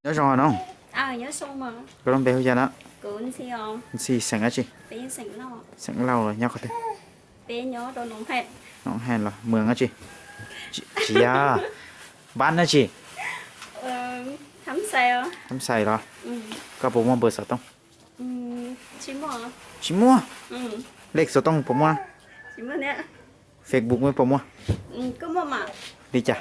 Nyob zoo no. Koj lub npe hu cas na? Ntxhi, xeem dab tsi? Xeem Lauj los nyob qhov twg? Noo Hais los mws dab tsi? Tsis yog. Npab dab tsi? Xab Xais los? Koj puas muaj npawb xov tooj? Tsis muaj. Lej xov tooj puas muaj? Facebook puas muaj? Li cas?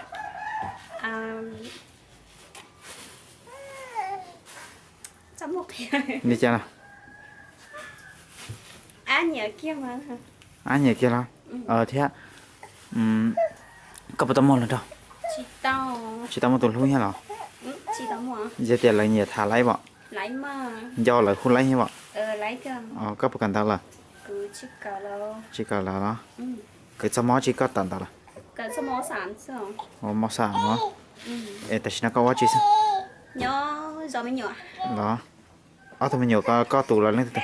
Li cas los? Ab nyiam kiag los? Thiab koj puas tau muaj hluas nraug? Tsis tau muaj tus hlub thiab los? Yog tias lawv nyiam tham laib pom? Nco lawv hu laib thiab pom? Koj puas kawm ntawv lawm? Tsis kawm lawm los? Kawm txog mos dab tsi koj tawm ntawv lawm? Mos xam los? Es tam sim no koj ua dab tsi xwb? Los? Ob tug me nyuam ko koj tus los leej twg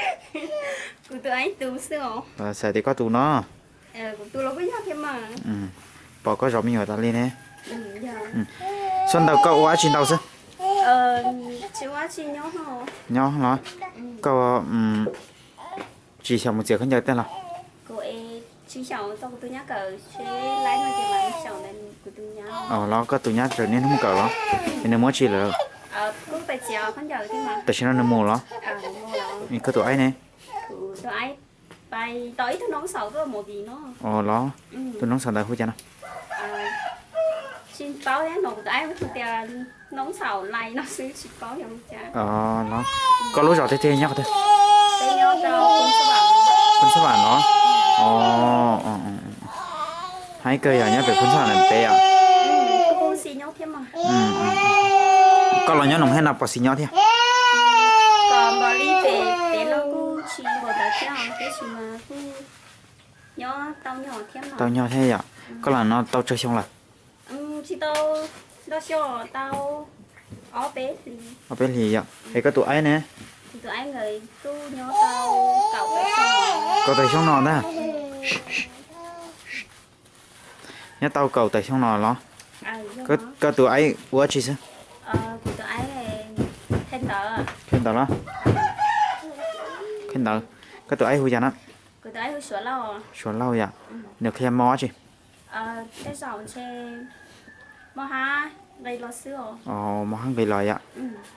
tus? Xav tias koj tus no. Pom koj zov me nyuam tas li ne. Xub ntawd koj ua dab tsi ntau xwb? Nyob los? Koj tsis xyaum mus txiav khaub ncaws tej los? Los koj tus nyab tseem niaj hnub mus kawm los? Es nws muaj dab tsi lawm? Tam sim no nws mus los? Koj tus aib ne? Los? Tus noob xam ntawd hu cas no? Los? Koj lub zos tiag tiag nyob qhov twg? Phoos Xab Vam los? Haib kawg yog nyob pem Phoos Xab Vam pem os. Koj los nyob Noom Hais no puas xis nyob thiab? Tau nyog thiab yom. Koj los no tau tsawg xyoo lawm? Ob peb hlis yom. Es koj tus aib ne? Kaum tawm xyoo no ntag. Nyob tau kaum tawm xyoo no los? Koj tus aib ua dab tsi xwb? Qhia ntawv los? Qhia ntawv. Koj tus aib hu cas na? Suav Lauj yom. Nws qhia mos dab tsi? Mos hab nqis los yom.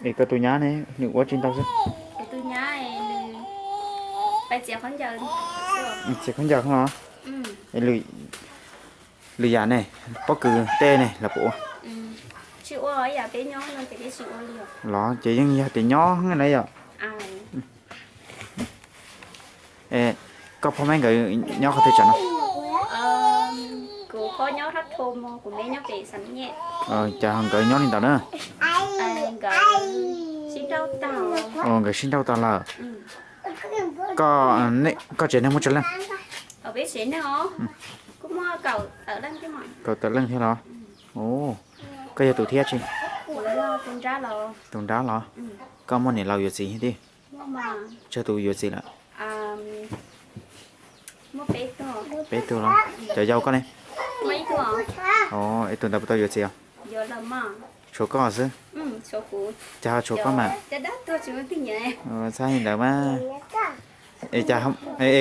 Es koj tus nyab ne, nws ua dab tsi ntau xwb? Txiav khaub ncaws los? Lwm yam ne, pob kws tej ne los puas ua? Los ces yeej yog tias nyob na yom. Koj phob meb nkawd nyob qhov twg tsam no? Ces nkawd nyob li ntawd na. Nkawd sib nrauj tag lawm. Koj tsev neeg muaj tsawg leej? Kaum tawm leej thiab los? Koj yog tus thib dab tsi? Tus nrab los? Koj muaj niam laus yuav txiv thiab? Tsawg tus yuav txiv lawm? Peb tug los? Cov yau koj ne? Ib tug ntawd puas tau yuav txiv os? Tshuav koj xwb? Cas ho tshuav koj mas? Txhob li ntawd mas. Es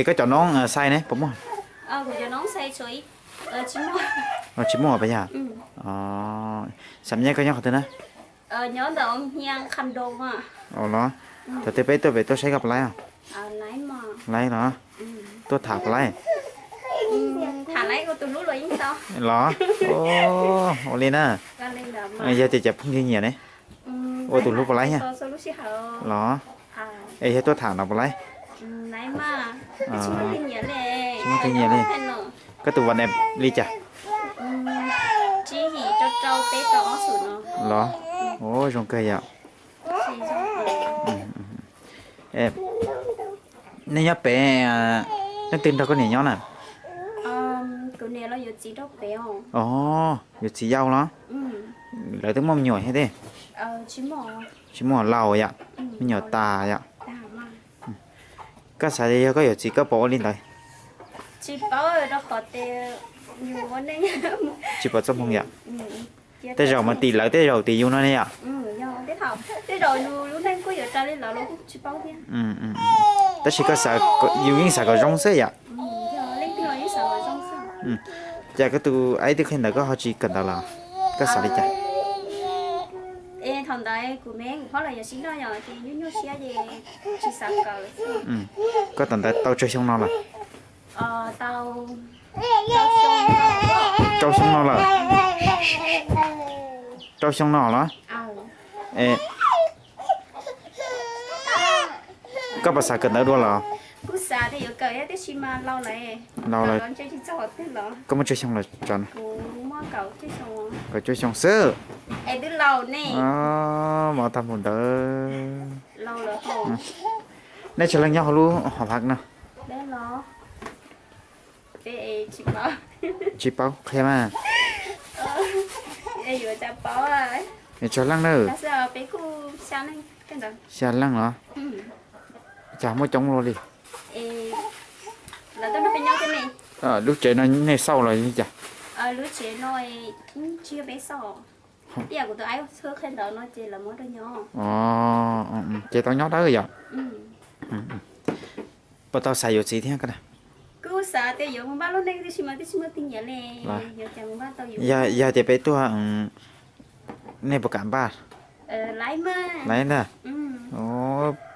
koj cov noob xais ne puas muaj? Tsis muaj pas yog? Xam nyab koj nyob qhov twg na? Los, thaum twg peb tuaj pem tuaj saib koj puas laib? Laib los? Tuaj tham puas laib? Los? Ua li na. Yog tias cov phooj ywg nyiam ne, ua tus hlub puas laib thiab? Los? Es yog tuaj tham no puas laib? Tsis muaj tus nyiam li. Koj tus vas nes li cas? Los? Ua zoo kawg yom. Nej nyob pem, leej twg nrog koj niam nyob na? Os, yuav txiv yau los? Lawv twb muaj me nyuam thiab tej? Tsis muaj, laus yom, me nyuam tas yom. Koj xav tias yog koj yuav txiv koj puas ua li ntawd? Tsis pom txoj hmoo yom. Tej zaum mas tim lawv tej zaum tim yus no ne yom. Thaum tej zaum yus lub neej kuj yuav raws li lawv los kuj tsis paub thiab. Tab sis koj xav, yus yeej xav kom zoo xwb yom. Yog leej twg los yeej xav kom zoo xwb. Cas koj tus aib twb qhia ntawv koj ho tsis kawm ntawv los? Koj xav li cas? Es thaum ntawd kuv me kuv phob los yog sib noj yom ces nyuaj nyuaj siab ces tsis xav kawm. Koj thaum ntawd tau tsawg xyoo no lawm? Rau xyoo no lawm. Rau xyoo no los? Koj puas xav kawm ntawv dua los? Kuj xav tias yuav kawm thiab tiam sis mas laus lawm. Laus lawm. Koj muaj tsawg xyoo lawm tso na? Kaum cuaj xyoo xwb. Mov tag mus ntawd. Nej tsawg leej nyob hauv lub hauv hav no? Tsis paub qhia mas. Tsawg leej na? Xya leej los? Cas muaj coob luaj li. Lub tsev no nej xauj los li cas? Ces tau nyob dawb yom? Puas tau xav yuav txiv thiab koj na? Yog tias peb tuaj, nej puas kam npaj? Laiv ntag.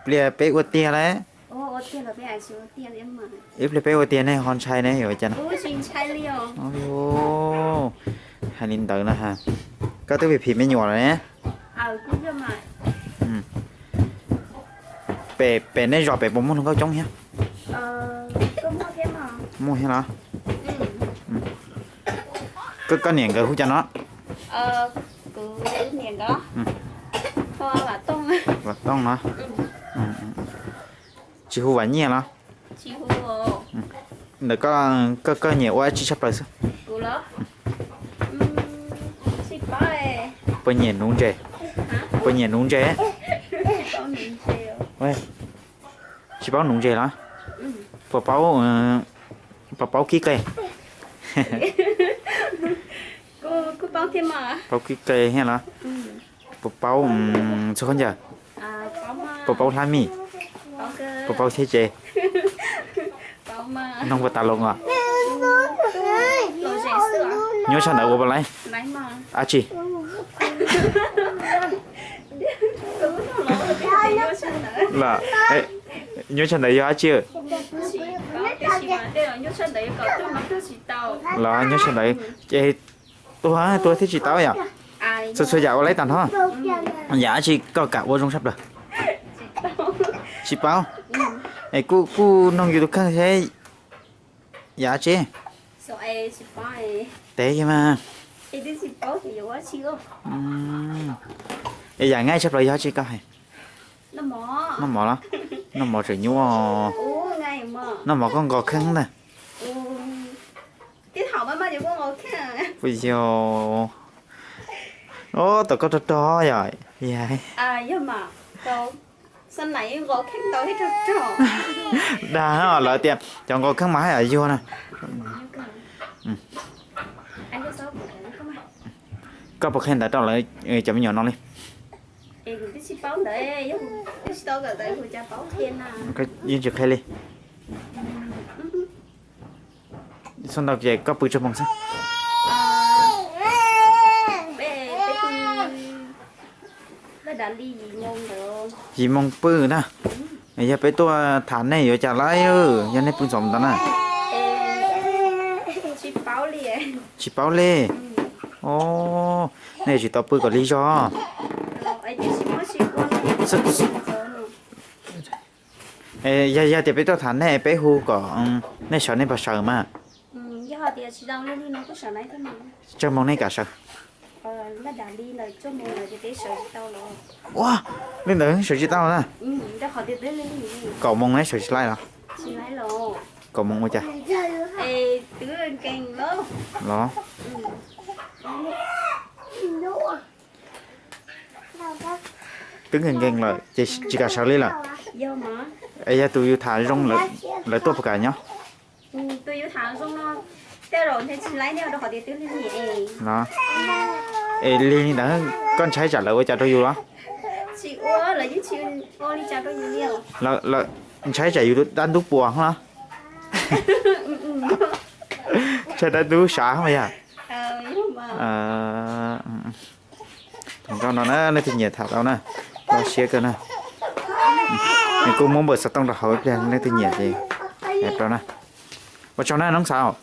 Pliag peb ua tiag lawm. Ib pliag peb ua tiag nej ho ntshai ne yuav cas no? Hais li ntawd no ha. Koj twb phim phim me nyuam lawm ne. Pem nej zos pem puas muaj hluas nkauj coob thiab? Muaj thiab los? Koj niam nkawd hu cas no? Vam Tooj no. Tsis hu Vam Nyiaj los? Ntawm koj, koj nyiam ua dab tsi tshaj plaws xwb? Puas nyiam nuv ntses? Puas nyiam nuv ntses? Tsis paub nuv ntses los? Puas paub, puas paub kib qe? Paub kib qe thiab los? Puas paub txhua khaub ncaws? Puas paub hlab mij? Puas paub thiab tsev? Noog puas tas loo os? Nyuaj tshaj ntawd ua puas laiv? Ab tsi. Nyuaj tshaj ntawd yog ab tsi? Los nyuaj tshaj ntawd ces tuag, tuag thiaj tsis tau yom? Txhua txhua yam ua laiv tag nrho. Yam ab tsi koj kam ua zoo tshaj plaws? Tsis paub. Es kuj noog yus tus kheej thiab. Yam ab tsi? Teb mas. Es yam nqaij tshaj plaws yog ab tsi koj hais? Noj mov los? Noj mov tseem nyuaj. Noj mov koj nqos kheej ntag. Puas yog? Os, tau koj rog rog yom. Dag lawv tias cov nqos kheej mas haj yam yuag na. Koj puas qhia ntawv rau lawv cov me nyuam no li? Yeej tsis qhia li. Xub ntau ces koj pw tsawg moos xwb? Yim moos pw na. Yog peb tuaj tham nej yuav cas laiv, yog nej pw ntxov ntawd na? Tsis paub li. Nej tsis tau pw kom lig zog. Yog, yog tias peb tuaj tham nej peb hu kom nej sawv nej puas sawv mas? Tsawg moos nej kam sawv? Ua, li ntawd sawv tsis tau na. Kaum moos nej sawv tsis laij los? Kaum moos ua cas? Los twb nkees nkees lawm ces tsis kam sawv li lawm. Es yog tus yus tham zoo lawv tuaj puas kam nyob? Es lig li ntawd koj ntshai tsam lawv ua cas rau yus los? Lawv ntshai tsam yus dab ntub puas los? Ntshai dab ntub sav mas yog. Thaum nkauj no na, leej twg nyiam tham tau na, loj siab kawg na. Nws kuj muab npawb xov tooj rau hauv ib pliag, leej twg nyiam ces hais rau na. Ua tsaug na Noob Xav.